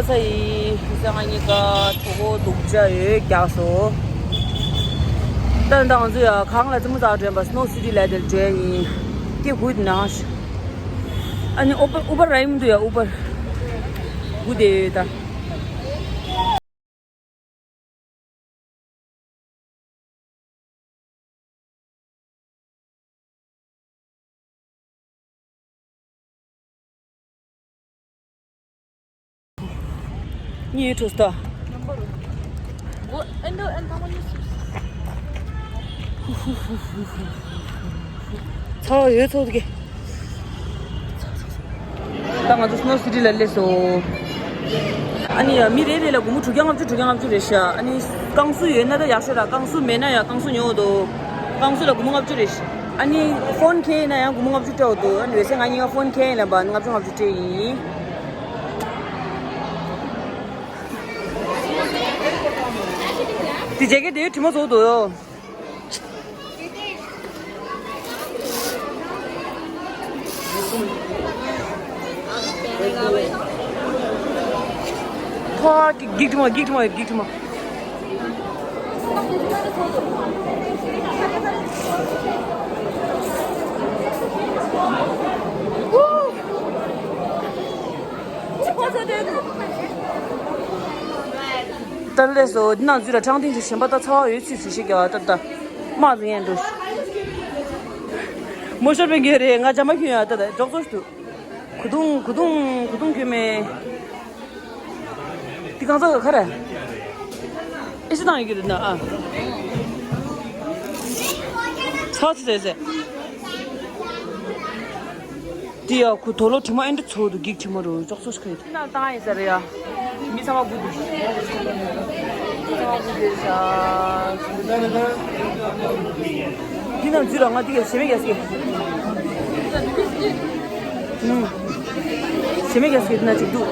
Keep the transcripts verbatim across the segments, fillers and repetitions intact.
ས་ཡི་ས་ང་གཉིས་ཀ་གྲོད་ཁོག་སྡུག་ཅག་ཡོད་རྒྱག་སོ། ད་ད་ང་ཚོ་ཡ་གང་ལ་རྩེད་མོ་རྩེ་འགྲོ་ཡིན་པ། Snow City་ལ་དེར་འགྲོ་ཡིན། སྐད་གུ་དེ་ན་ཨ་ནི་ཨུ་པར་ཨུ་པར་ར་ཡིན་འདུག་ཡ། ཨུ་པར་གུ་དེ་ཡོད་ད། གཉིས་ཡོད་ཐུག་ད། ཚ་བ་ཡོད་ཚོགས་ཀྱི། ད་ང་ཚོ་Snow City་ལ་སླེབས་སོང་། ཨ་ནི་ཡ་མི་རེ་རེ་ལ་སྒོར་མོ་དྲུག་བརྒྱ་ལྔ་བཅུ་དྲུག་བརྒྱ་ལྔ་བཅུ་རེད་ཤག་ཨ་ནི་རྐང་སུ་ཡོད་ན་ད་ཡག་ཤོས་ར། རྐང་སུ་མེད་ན་ཡ་རྐང་སུ་ཉོ་འོ་དོ། རྐང་སུ་ལ་སྒོར་མོ་ལྔ་བཅུ་རེད་ཤག་ཨ་ནི་ཕོན་ཁྱེར་ཡིན་ན་ཡང་སྒོར་མོ་ལྔ་བཅུ་སྤྲད་འོ་དོ། ཨ་ནི་འོད་ཟེར་ང་གཉིས་ཀ་ཕོན་ཁྱེར་ཡིན་ལབ་པ་ལྔ་བཅུ་ལྔ་བཅུ་སྤྲད་ཡིན། དེ་ཇེ་ཀེ་དེ་དྲི་མ་བཟོ་འདུག་ཡོ། ཕ་གི་འགྱིག་དྲི་མ་འགྱིག་དྲི་མ་འགྱིག་དྲི་མ། ད་ལས་སོ་འདི་ནང་འཛུལ་ལ་ཁྲང་ཐིང་ཞིག་གཞན་པ་ད་ཚ་བ་ཡོད་ཚིག་ཚིག་ཞིག་རྒྱག་ད་ད་དམག་འཛིང་ཡན་འགྲོ། མོ་ཤོར་པའི་འགྱོད་རེད། ང་ཇ་མ་ཁྱོད་ཡ་ད་ད་འཇོག་ཚོ་ཞུ། གུ་དུང་གུ་དུང་གུ་དུང་ཁྱོད་མེ། འདི་གང་ཚ་ག་རེ། ཨེ་སི་བཏང་ཡོད་ཀྱི་རེད་ན་ཨ། ཚ་བ་ཚིག་ཚིག་ཟེར། འདི་ཡ་ཁུ་དོ་ལོ་དྲི་མ་ཨེ་འདྲ་ཚོ་འདུག་འགྱིག་དྲི་མ་རུ་ཅོག་ཙོ་ཞིག་ཁ་ཡོད། ནང་བཏང་ཡིན་ཟེར་ཡ། མི་ཚང་མ་སྒུག་འདུག་མི་ཚང་མ་སྒུག་འདུག་ཤག་འདི་ནང་འཛུལ་ལ་ང་འདི་ག་ཞེ་མེད་རྒྱག་སྐད། ཞེ་མེད་རྒྱག་སྐད་འདི་ན་ཅིག་འདུག་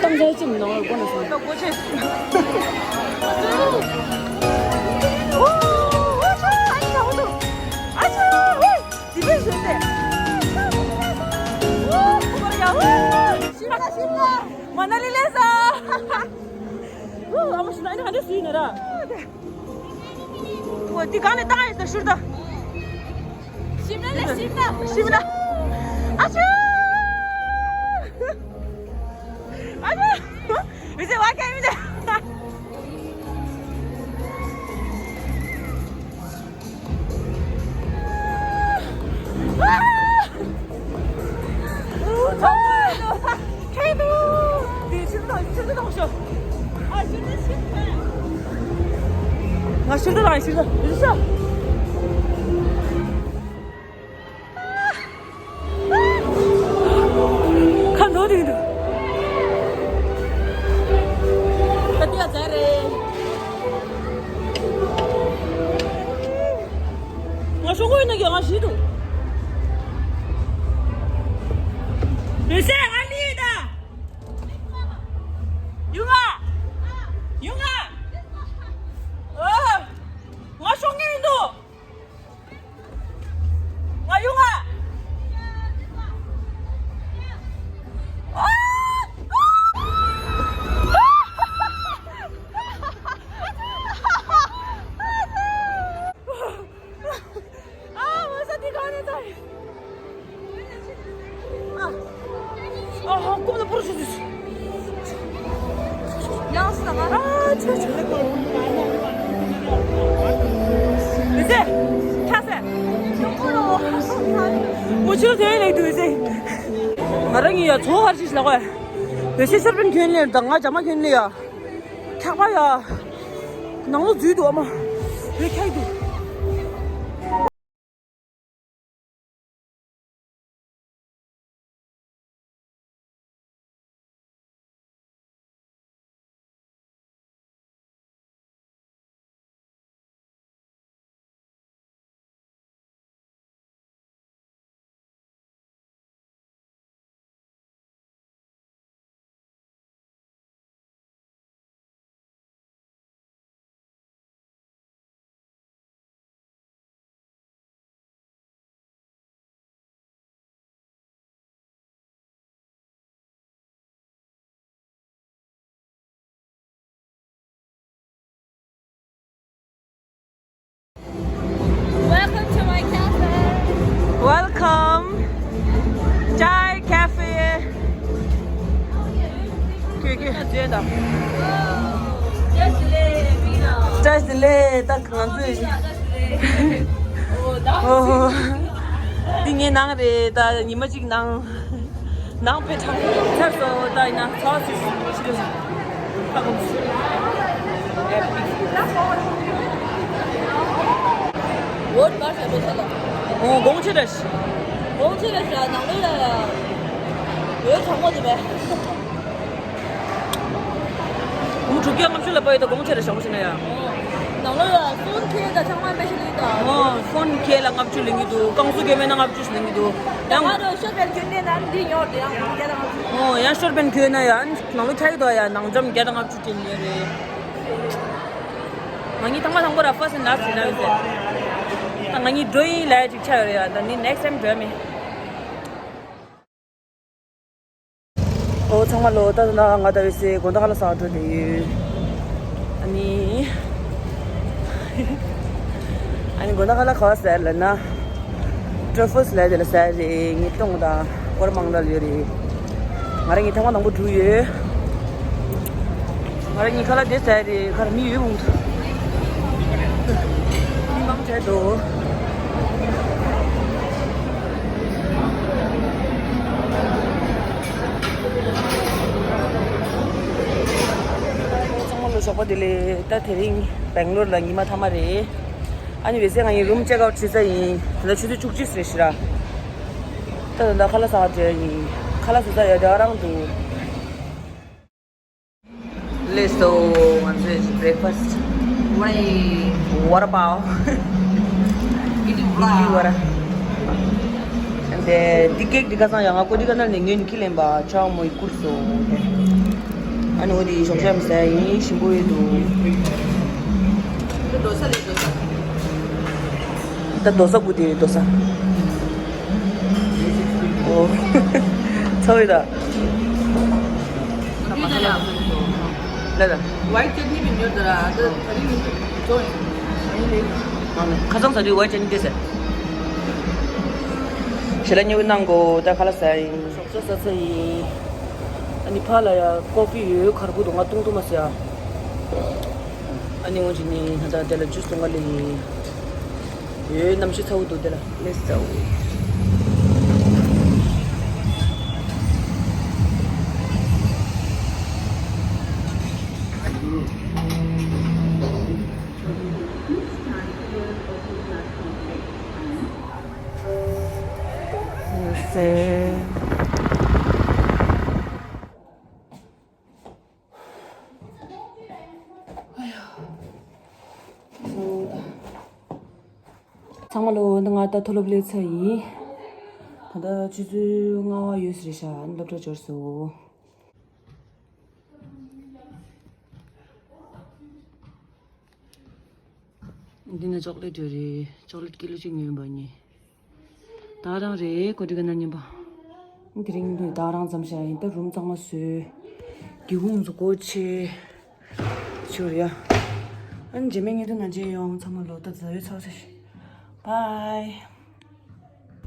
ཏང་ཚལ་ཅིག་མི་ནང་ལ་སྒོ་ནས་སོང་། ད་སྒོ་ཕྱེ། ཨོ་ཨོ་ཨ་ཅག་ཨ་ཅག་ཨ་ཅག་ཨོ། དེ་བས་བཟོས་ཏེ། ཨོ། ཁོ་ཡ། ཨོ། ཤི་ན་ཤི་ན། མ་ན་ལི་ལས་ས། ཨོ། ཨ་མ་ཤི་ན་ཨ་ནི་ཧ་འདྲ་སུ་ཡིན་ན་ར། ཨོ། དེ་གང་ནས་བཏང་ཡོད་ས་ཤུར་ད། ཤི་ན་ལས་ཤི་ན། ཤི་ན། ཨ་ཅག་ཨ་ཅག་མི་ཚེ་བ་ཁྱད་མི་ཚེ། ང་ཤུལ་དུ་རང་ཤུལ་དུ་ཤོག་ཁ་འདོ་དེ་འདུག་ད་ལྟ་ཡ་ཛ་རེད། ང་ཤོག་གོ་ཡིན་ན་ཀྱང་ང་ཞིག་འདུག་འོད་ཟེར་ང་ལི་ཡིན་ད། ཡུང་ང་། ཡུང་ང་། ཨ། ང་ཤོག་ངེས་ཡིན་འདུག་ང་ཡོང་ང་། ཨ། ང་ས་འདི་གང་ནས་ཚར་ཡིན། ཨ། ཨ། ཧང་ཀུམ་ལ་པུ་རུ་ཤི་དུས། ཡང་སྲིད་ལ་ང་། ཨ་ཆོ་ཆོ། མི་ཚེ། ཁ་ཟེར། མུ་ཆུ་དེ་ལེགས་འདུག་མི་ཚེ། ང་རང་གཉིས་ཡ་ཚོ་ཧར་ཅིག་ལ་གོ། མི་ཚེ་ཤར་པན་ཁྱོན་ལེ་དང་ང་ཇ་མ་ཁྱོན་ལེ་ཡ། ཁྱག་པ་ཡ། ནང་ལོ་འཛུལ་འདུག་ཨ་མ། བོད་ཁྱག་འདུག Welcome. Chai cafe. ཁྱོད་ཁྱོད་བརྗོད་དང་། བཀྲ་ཤིས་བདེ་ལེགས། ད་ང་ཚོས། ཨོ། འདི་ངའི་ནང་རེད། ད་ཉི་མ་གཅིག་ནང་། ནང་པའི་ཁྲང་ཚར་སོང་། ད་ཡིན་ན་ཚ་བ་ཚིག་ཚིག་ཞིག་རེད། ད་གོམས། འོ་ག་ཤ་འགྲོ་ས་ལ། འོ་གོང་ཆེ་རེད། གོང་ཆེ་རེད་ཤག་ནང་ལོགས་ལ་ཡ། འོ་གྲང་མོ་དེ་བས། འོ་དྲུག་བརྒྱ་ལྔ་བཅུ་ལ་པ་ཡོད། ད་གོང་ཆེ་རེད་ཤག་མོ་ཞིག་ན་ཡ། ནང་ལོགས་ལ་ཕོན་ཁེ་ད་ཚང་མ་དཔེ་ཞིག་ལེན་དང་། འོ་ཕོན་ཁེ་ལ་ལྔ་བཅུ་ལེན་གྱི་འདུག་རྐང་བཙུགས་གྱོན་མེད་ན་ལྔ་བཅུ་ཞིག་ལེན་གྱི་འདུག་ཡང་ང་རང་ཤོར་པན་གྱོན་ནས་ན་འདི་ཉོར་དེ་ཡང་བརྒྱ་དང་ལྔ་བཅུ། འོ་ཡང་ཤོར་པན་གྱོན་ན་ཡང་ནང་ལོགས་ཆ་ཡི་དོ་ཡ། ནང་འཇམ་བརྒྱ་དང་ལྔ་བཅུ་ཅན་ཡོད་རེད། ང་གཉིས་ཐེངས་མ་དང་པོ་ར་first and last ཡིན་ན་ཡོད་ཟེར། ད་ང་གཉིས་འགྲོ་ཡིན་ལ་ཅིག་ཆགས་ཡོད་རེད་ཡ། ད་ནི་next time འགྲོ་ཡ་མེད། ཨོ་ཚང་མ་ལོ། ད་ད་ང་ད་འོད་ཟེར་དགོང་དག་ཁ་ལག་ཟ་འགྲོ་དེ་ཡོད། ཨ་ནི། ཨ་ནི་དགོང་དག་ཁ་ལག་ག་པར་ཟ་ལབ་ན། Truffles ལབ་དེ་ལ་ཟ་རེད། ཉིས་སྟོང་དང་སྐོར་མང་ལ་ཡོད་རེད། ང་རང་གི་ཐེངས་མ་དང་པོ་འགྲོ་ཡོད། ང་རང་གཉིས་ཁ་ལག་དེ་ཟ་རེད། ཁར་མི་ཡོད་འོང་། མི་མང་དྲགས་འདུག་ཚང་མ་ལོ་ཞོགས་པ་བདེ་ལེགས། ད་དེ་རིང་སྦེང་ལོར་ལ་ཉི་མ་མཐའ་མ་རེད། ཨ་ནི་འོད་ཟེར་ང་ཡི་རུམ་ཅེག་ཨའུཊ་བྱེད་ས་ཡིན། ད་ཆུ་ཚོད་བཅུ་གཅིག་རེད་ཤག་ར། ད་ད་ཁ་ལག་ཟ་བ་འགྲོ་ཡིན། ཁ་ལག་ཟ་ས་ཡ་དེ་རང་འདུག་ལགས་སོ། ང་ཚོའི་breakfast། ཝའེ། ཝ་ར་པའོ། ཨིཌ་ལི་ཝ་ར། ཨིཌ་ལི་ཝ་ར། དེ་འདི་ཀེག་འདི་ཁ་སང་ཡང་ང་ཀོ་ཌི་ཀ་ནལ་ནས་ཉོས་ནས་ཁྱེར་ལེན་པ་ཆའོ་མོ་ཡིས་བསྐུར་སོང་དེ། ཨ་ནི་འོ་དེ་ཞོགས་ཇ་མི་ཟ་ཡིན། ཞིམ་པོ་ཡོད་འདུག་འདི་རྡོ་ས་རེད། རྡོ་ས། ད་རྡོ་ས་དགུ་དེ་རྡོ་ས། ཨོ། ཚ་བའི་ད། ལ་ལ། ཝའི་ཊི་ཅེ་ནི་མི་ཉོ་ད་ར། ད་ད་རིང་ཉོ་ཡིན། ཁ་སང་ཟ་དུས་ཝའི་ཊི་ཅེ་ནི་དེ་ཟེར། ཞེ་ལ་ཉོ་གི་གནང་གོ། ད་ཁ་ལག་ཟ་ཡིན། ཞོགས་ཇ་ཟ་ས་ཡིན། ཨ་ནི་ཕ་ལ་ཡ་ཀོ་ཕི་ཡོད། ཁར་བུ་དུ་ང་བཏུང་བཏུང་མ་ཟ་ཡ། ཨ་ནི་འོ་ཅི་ནི་ང་ད་དེ་ལ་ཇུས་བཏུང་ག་ལེ་ཡིན། ཡོད། གནམ་གཤིས་ཚ་བོ་འདུག་དེ་ལ་ལེ་ཟ་འོ། ཚང་མ་ལོ། འདི་ང་ད་མཐོ་སློབ་སླེབས་ཚར་ཡིན། ད་ལྟ་ཆུ་ཚོད་ལྔ་པ་ཡོད་ས་རེད་ཤག་སློབ་གྲྭ་འབྱོར་སོང་། འདི་ནི་ཅོག་ལེ་ཊི་རེད། ཅོག་ལེ་ཊི་ཀི་ལོ་གཅིག་ཉོས་པ་ཡིན། ད་རང་རེད། ཀོ་ཌི་ཀ་ནལ་ཉན་པ། དེ་རིང་འདི་ད་རང་ཙམ་བཞག་ཡིན། ད་རུམ་གཙང་མ་བཟོས། སྒེའུ་ཁུང་ཚོ་སྒོ་ཕྱེ། ཆུ་རེད་ཡ། ཨ་ནི་རྗེས་མའི་བརྙན་ཐུང་ནང་མཇལ་ཡོང་། ཚང་མ་ལོ། ད་ཟ་ཡོད་ཚར་ཚར་ཤག Bye།